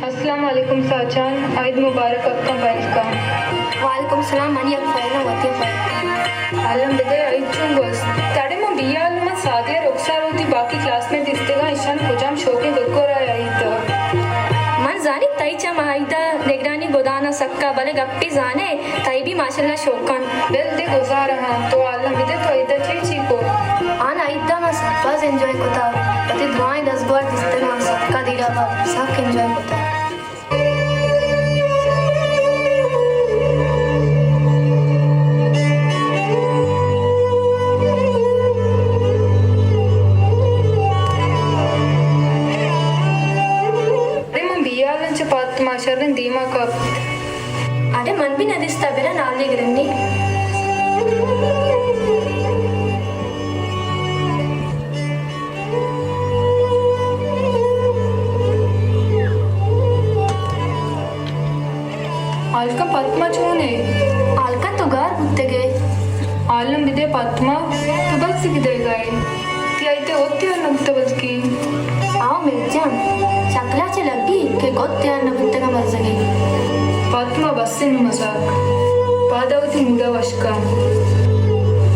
السلام علیکم ساچان، عید مبارک اکاں پہلکاں۔ وعلیکم السلام، منی یک فائدہ وتی فائدہ۔ عالم بدے عید چون گوست؟ تڑے من بیال من سادیہ رخسار وتی باقی کلاس میٹ دیستگاں، ایشان کجام شوقیں گدگور آیا عید؟ من زانی تئی چم عیدا نگرانی گدانا سکا، بلے گپی زانے تئی بھی ماشاءاللہ شوقان۔ بل دے گزارہاں، تو عالم بدے تو عیدا چے چی کو؟ آن عیدا ما سک باز انجوائے کتا، وتی دعائیں دزگوار دیستگاں، سکا دیرا با سک انجوائے کتا۔ اڑے من بیالن چہ پاتما شرن دیما کپت۔ اڑے من بھی نہ دیستا، برا نالی گرنی۔ ہالکا پاتما چون ئے؟ ہالکا تو گار بوتگ ئے۔ عالم بدے پاتما، تو بس گدئے گائے۔ تی آئی تے وت تیار نہ بوتہ بلکیں۔ آؤ میر جان، چکلا چہ لگی کہ گد تیار نہ بوتگا مرزگے۔ پاتما بس انت مزاک، پادا وتی موڈا وشکا۔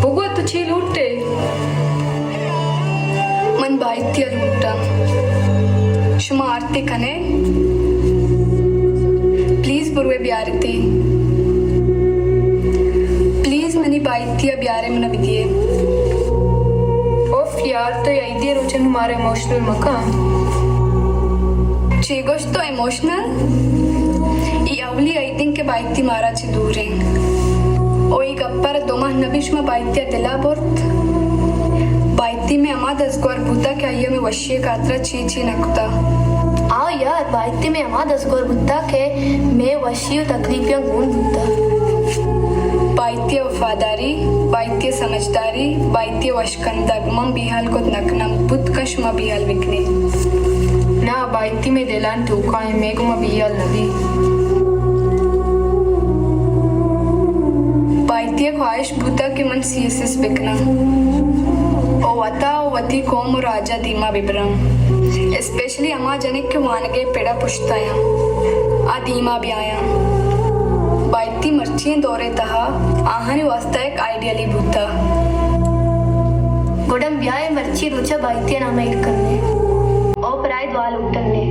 بگو تو چی لوٹے؟ من بائیتی ء لوٹاں۔ شما آرتی کنے؟ پلیز بروے بیارتی۔ پلیز منی بائیتی ء بیارے، منا بدیے۔ اوف یار، تو عیدی روچ نو مارا ایموشنل مکن۔ چی گوشت تو ایموشنل؟ ای اولی عید انت کہ بائیتی مارا چہ دور انت۔ او ای گپا را دو ماہ نبی شما بائیتی ء دلا برت۔ بائیتی میں ہما دزگور بوتا کہ آئی ء میں وشی ء خاطرا چی چی نہ کتا۔ آ یار، بائیتی میں ہما دزگور بوتا کہ میں وشی و تکلیفیاں گون بوتا۔ بائیتی ء وفاداری، بائیتی ء سمجھداری، بائیتی ء وش کندگ من بیہال کت نہ کناں، بوت کن شما بیہال بکنی۔ نا، بائیتی مئے دلانی توکا ایں، مئے گوما بیہال نبی۔ بائیتی ء خواہش بوتگ کہ من سی ایس ایس بکناں و وتا و وتی قوم و راجا دیما ببراں، اسپیشلی ہما جنک کہ وانگے پڑا پشتا یاں، آ دیما بیایاں۔ بائیتی مرچی دورے تہا آہانی واسطہ یک آئیڈیلی بوتا۔ گڈن بیائے مرچی روچا بائیتی نامہ ایر کننے او پرائے دعا لوٹنے۔